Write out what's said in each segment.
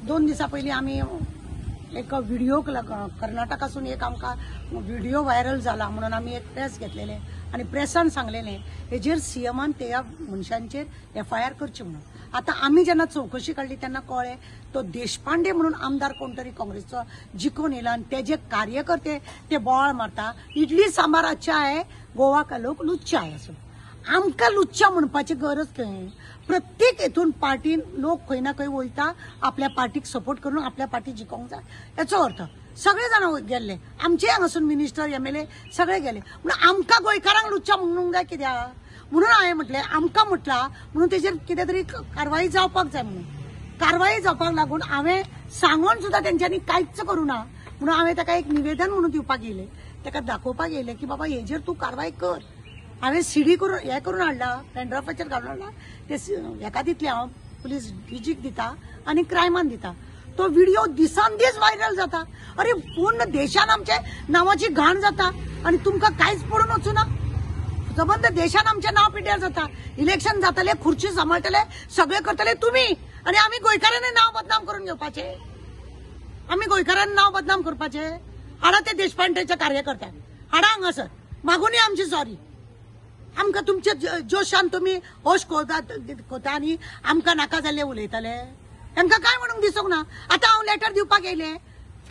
2 दिसां पयलीं आमी एक व्हिडिओ कर्नाटकासून एक आमकां व्हिडिओ व्हायरल जाला म्हणून आमी एक प्रेस घेतलेले आनी प्रेसान सांगलेले हेजेर सीएमान त्या मनशांचेर एफआयआर करची म्हणून. आतां आमी जेन्ना चवकशी काडली तेन्ना कळ्ळें तो देशपांडे म्हणून आमदार कोण तरी काँग्रेसचो जिखून येयला आनी तेजे कार्यकर्ते ते बोवाळ मारता, इडली सांबार अच्छा आहे, गोवा का लोक लुच्चा आहे. असो आमकां लुच्चा म्हणपाची गरज खंय? प्रत्येक हेतून पार्टीन लोक खंय ना खंय वयता आपल्या पार्टीक सपोर्ट करून आपल्या पार्टी जिखोवंक जाय. हेचो अर्थ सगळे जाण गेल्ले, आमचे हांगासून मिनिस्टर एमएलए सगळे गेले, म्हणून आमकां गोंयकारांक लुच्चा म्हणूंक जाय कित्याक? म्हणून हांवें म्हटलें आमकां म्हटलां म्हणून तेजेर कितें तरी कारवाई जावपाक जाय म्हणून. कारवाई जावपाक लागून हांवें सांगून सुद्दां तेंच्यांनी कांयच करूं ना म्हणून हांवें ताका एक निवेदन म्हणून दिवपाक येयलें, ताका दाखोवपाक येयलें की बाबा हेजेर तूं कारवाई कर. हांवें सीडी करून हें करून हाडला, पेनड्रायव्हाचेर घालून हाडला, ते हेका दितले हांव पुलीस डीजीक दिता आनी क्रायमान दिता. तो व्हिडिओ दिसान दीस व्हायरल जाता. अरे पूर्ण देशान आमचे नांवाची घाण जाता आनी तुमकां कांयच पडून वचूना. सबंद देशान आमचें नांव पिड्ड्यार जाता. इलेक्शन जातले, खुर्ची सांबाळटले, सगळे करतले तुमी आनी आमी गोंयकारांनी नांव बदनाम करून घेवपाचें. आमी गोंयकारांनी नांव बदनाम करपाचें. हाडा ते देशपांडेच्या कार्यकर्त्यांक, हाडा हांगासर, मागुनूय आमची सॉरी. आमकां तुमच्या जोशान तुमी होश कोता आनी आमकां नाका जाल्लें उलयताले. तांकां कांय म्हणूंक दिसूंक ना. आतां हांव लेटर दिवपाक येयलें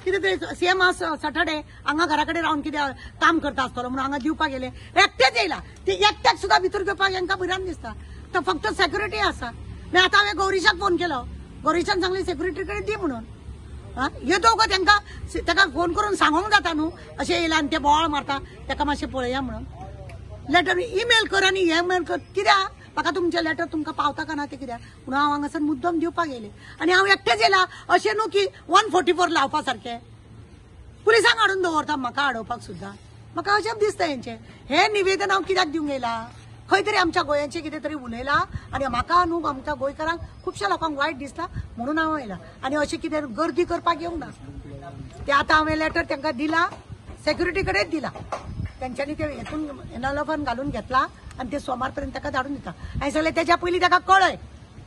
कितें तरी सीएम आज सॅटर्डे हांगा घरा कडेन रावन कितें काम करता आसतलो म्हणून हांगा दिवपाक येयलें. एकटेच येयला, ते एकट्याक सुद्दां भितर घेवपाक हेंकां भिरांत दिसता. तर फक्त सेक्युरिटी आसा. मागीर आतां हांवें गौरीशाक फोन केलो, गौरीशान सांगलें सेक्युरिटी कडेन दी म्हणून. हे दोगो तांकां ताका फोन करून सांगूंक जाता न्हू अशें येयला आनी ते बोवाळ मारता, ताका मातशें पळया म्हणून. लेटर ईमेल कर आनी हे मेल कर कित्याक? म्हाका तुमचें लेटर तुमकां पावता का ना तें कित्याक? म्हणून हांव हांगासर मुद्दम दिवपाक येयलें आनी हांव एकटेंच येयला. अशें न्हू की 144 लावपा सारकें पुलिसांक हाडून दवरता म्हाका हाडोवपाक सुद्दां. म्हाका अशें दिसता हेंचें हें निवेदन हांव कित्याक दिवंक येयला? खंय तरी आमच्या गोंयाचें कितें तरी उलयलां आनी म्हाका न्हू आमच्या गोंयकारांक खुबश्या लोकांक वायट दिसता म्हणून हांव येयला. आनी अशें कितें गर्दी करपाक येवंक ना. तें आतां हांवें लेटर तांकां दिलां, सेक्युरिटी कडेन दिलां, तेंच्यांनी ते हेतून एनवलपान घालून घेतला आनी ते सोमार पर्यंत ताका धाडून दिता. हांवें सांगलें तेज्या पयलीं ताका कळय,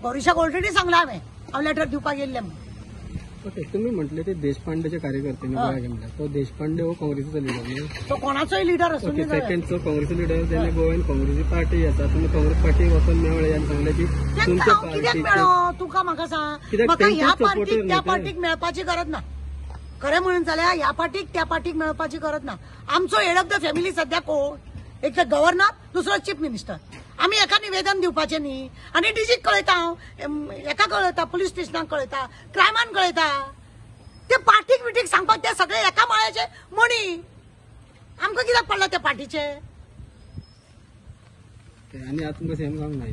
गौरीशाक ऑलरेडी सांगलां हांवें हांव लेटर दिवपाक येयल्लें म्हणून. ओके, तुमी म्हटले ते देशपांडेचे कार्यकर्ते गोव्याक, तो देशपांडे हो काँग्रेसीचो लिडर न्हू? तो कोणाचोय लिडर आसूं. सेकंड तो काँग्रेसी लिडर, तेणे गोव्यान काँग्रेसी पार्टी आसा, तुमी काँग्रेस पार्टीक वचून मेळ्ळे आनी सांगलें की तुमच्या कित्याक मेळ्ळो? तुका म्हाका सांग, म्हाका ह्या पार्टीक त्या पार्टीक मेळपाची गरज ना. खरें म्हणून जाल्यार ह्या पार्टीक त्या पार्टीक मेळपाची गरज ना. आमचो हेड ऑफ the family सद्या कोण? एक तर गव्हर्नर, दुसरो चीफ मिनिस्टर. आमी एका निवेदन दिवपाचें न्ही आनी डीजीक कळयता हांव, एका कळयता, पुलीस स्टेशनाक कळयता, क्रायमान कळयता. ते पार्टीक बिटीक सांगपाक ते सगळे एका माळ्याचे मणी. आमकां कित्याक पडला त्या पार्टीचे? आनी आतां तुमकां सीएम जावंक नाय.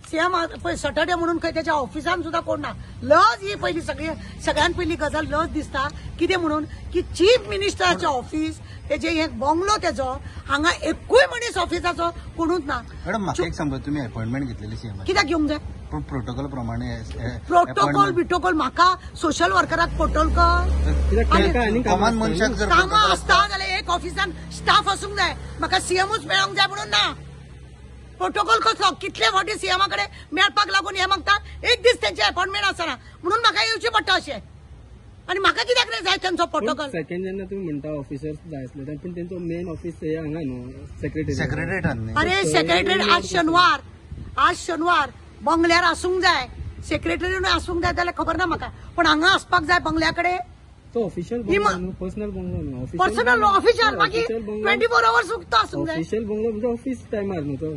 सीएम पळय सॅटर्डे म्हणून खंय तेच्या ऑफिसान सुद्दां कोण ना. लज ही पयली सगळ्यान पयली गजाल लज दिसता. कितें म्हणून की चीफ मिनिस्टराचें ऑफिस, तेजे हे बंगलो तेजो, हांगा एकूय मनीस ऑफिसाचो कोणूच ना. मॅडम म्हाका एक सांगा, तुमी अपॉइंटमेंट घेतलेली सीएम कित्याक घेवंक जाय? पूण प्रोटोकॉल प्रमाणे प्रोटोकॉल बिटोकॉल म्हाका सोशल वर्कराक प्रोटोकॉल कॉमन मनशाक जर कामां आसता जाल्यार एक ऑफिसान स्टाफ आसूंक जाय. म्हाका सीएमूच मेळोंक जाय म्हणून ना. प्रोटोकॉल कसलो? कितले फावटी सीएमा कडेन मेळपाक लागून हे मागता, एक दीस तेंचे अपॉइंटमेंट आसना म्हणून म्हाका येवचें पडटा अशें. आनी म्हाका कित्याक रे जाय तेंचो प्रोटोकॉल? सेकंड जेन्ना तुमी म्हणटा ऑफिसर्स जाय आसले, पूण तेंचो मेन ऑफिस हांगा न्हू, सेक्रेटरीट. अरे सेक्रेटरीट आज शनिवार, आज शनिवार बंगल्यार आसूंक जाय, सेक्रेटरी आसूंक जाय जाल्यार खबर ना म्हाका, पण हांगा आसपाक जाय बंगल्या कडेन. तो official personal bungalow, personal official, मागीर 24 अवर्स उक्तो आसूंक जाय. ऑफिशियल बंगलो म्हणजे ऑफिस टायमार न्हू तो.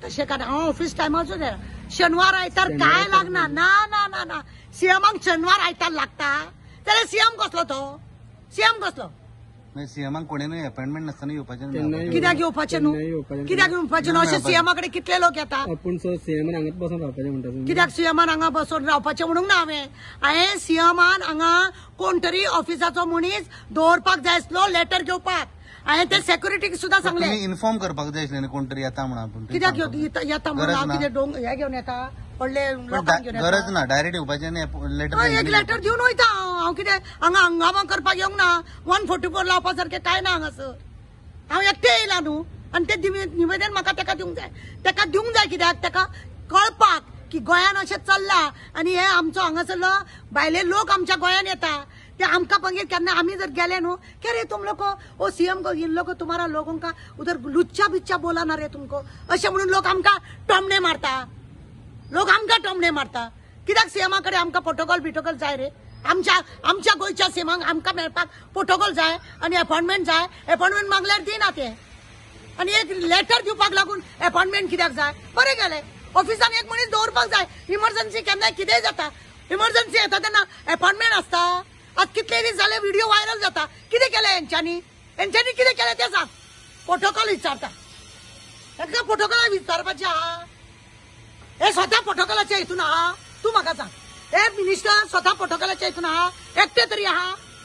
तशें कारण हांव ऑफिस टायमार शनिवार आयतार काय लागना. ना ना ना ना, सीएमाक शनिवार आयतार लागता जाल्यार सीएम कसलो तो? सीएम कसलो? सीएमाक कोणेनूय अपॉइंटमेंट नासतना येवपाचें कित्याक येवपाचें न्हू? कित्याक येवपाचें न्हू? अशें सीएमा कडेन कितले लोक येता? पूण सीएमान हांगाच बसून रावपाचें म्हणटा. कित्याक सीएमान हांगा बसून रावपाचें म्हणूंक ना हांवें. हांवें सीएमान हांगा कोण तरी ऑफिसाचो मनीस दवरपाक जाय आसलो लेटर घेवपाक. हांवें ते सेक्युरिटीक सुद्दां सांगलें, इन्फॉर्म करपाक जाय आसलें कोण तरी येता म्हणून. कित्याक येता म्हणून हांव कितें डोंग हे घेवन येता व्हडले लोकांक घेवन? गरज ना, डायरेक्ट येवपाचें. एक लेटर दिवन वयता हांव. हांव कितें हांगा हंगामा करपाक येवंक ना. 144 लावपा सारकें कांय ना हांगासर. हांव एकटें येयलां न्हू आनी तें निवेदन म्हाका ताका दिवंक जाय. ताका दिवंक जाय कित्याक? ताका कळपाक की गोंयान अशें चल्लां आनी हे आमचो हांगासरलो भायले लोक आमच्या गोंयान येता ते आमकां मागीर केन्ना आमी जर गेले न्हू की रे तुम लोग ओ सीएम को इन लोग तुम्हारा लोगों का उधर लुच्चा बिच्चा बोला ना रे तुमको अशें म्हणून लोक आमकां टोमणे मारता. लोक आमकां टोमणे मारता. कित्याक सीएमा कडेन आमकां प्रोटोकॉल बिटोकॉल जाय रे? आमच्या आमच्या गोंयच्या सीएमाक आमकां मेळपाक प्रोटोकॉल जाय आनी अपॉयंटमेंट जाय. अपॉयंटमेंट मागल्यार दिना ते आनी एक लेटर दिवपाक लागून अपॉयंटमेंट कित्याक जाय? बरें गेलें ऑफिसान एक मनीस दवरपाक जाय. इमर्जन्सी केन्नाय कितेंय जाता, इमर्जन्सी येता तेन्ना अपॉयंटमेंट आसता. आज कितले दीस जाले व्हिडिओ व्हायरल जाता. कितें केलें हेंच्यांनी? हेंच्यांनी कितें केलें तें सांग. प्रोटोकॉल विचारता तांकां, प्रोटोकॉल विचारपाचें आहा. हे स्वता प्रोटोकॉलाच्या हितून आहा. तूं म्हाका सांग, हे मिनिस्टर स्वता प्रोटोकॉलाच्या हितून आहा एकटे तरी आहा?